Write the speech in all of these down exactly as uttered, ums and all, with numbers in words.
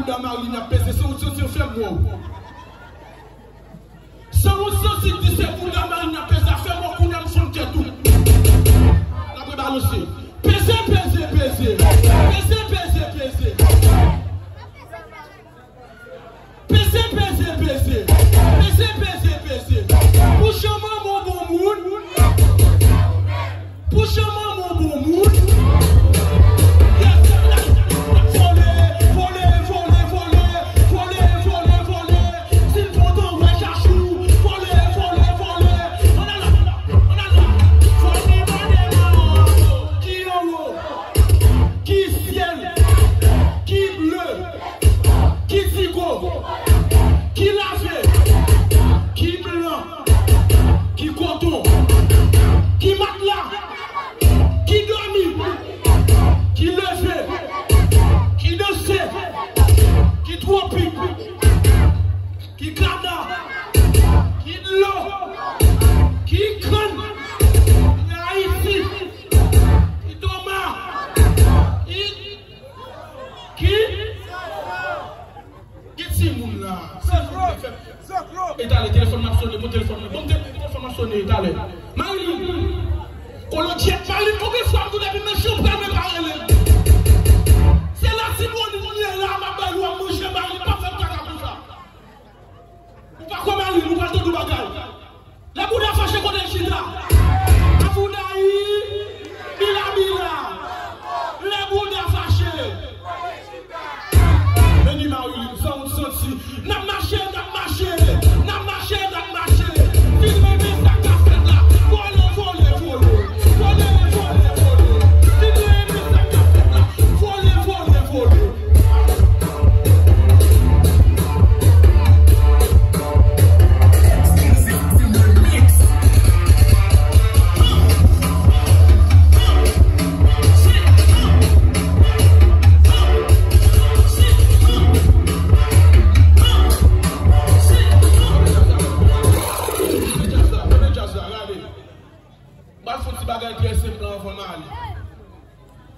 Bouda Marilyn ap peze, se ou santi fè m wè w. Se ou santi di se bouda Marilyn ap peze, fè m wè w kounye a m fanm tèt ou. N ap rebalanse. Peze, peze, peze. Peze, peze, peze. Peze, peze, peze. Peze, peze, peze. Pou jan manman w bon moun. Pou jan manman w bon moun. Vole, vole, vole, vole. Vole, vole, vole. Si l kontan wè chachou. Vole, vole, vole. Ann al la, ann al la. Vole, vole, vole. Ki anwo, ki syèl, ki ble. Ki tigo, ki lave, ki blan, ki koton, ki matla, ki dòmi, ki leve, ki danse, ki twopik, ki kana, ki dlo, ki kann, ki Ayiti, ki toma, ki Ki? Ki timoun la? Zoklo! Zoklo! E talè, telefòn m ap sone, bon telefòn mwen. Bon, te- telefòn m ap sone, e talè. Marilyn! Kolo djèt, Marilyn, konbyen fwa m di w depi nan chanpè mwen pa rele? Se Latibonit m ye la, m ap bay ou a manje, Marilyn, pa fè m kaka konsa. Ou pa kwè Marilyn, ou pral tande yon bagay. Lè bouda fache kote l chita. Avoudayi, bila bila. Lè bouda fache. Vini Marilyn, sa w santi. N ap mache, n ap mache. N ap mache, n ap mache. Vin renmen sa k ap fèt la. Vole, vole, vole. Vole, vole, vole. Vin renmen sa k ap fèt la. Vole, vole, vole. M pral fè yon ti bagay trè senp la anvan m ale.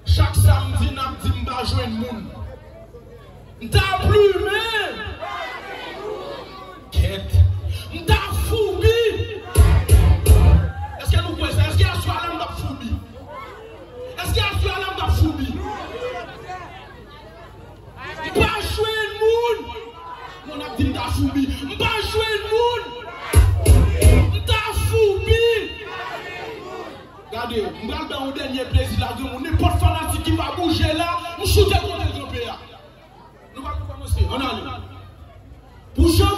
Chak samdi, n ap di m pa jwenn moun. M ta plimen. Kèt. M ta foubi. Èske nou kwè sa? Èske aswè a la m t ap foubi? Èske aswè a la m t ap foubi? M pa jwenn moun. Moun ap di m ta foubi. M pa jwenn moun. M ta foubi. Gade, m pral ba yon dènye plezi la, granmoun. Nenpòt fanatik ki pa bouje la, m choute kote l kanpe a. Nou pral kòmanse. Ann ale. Pou jan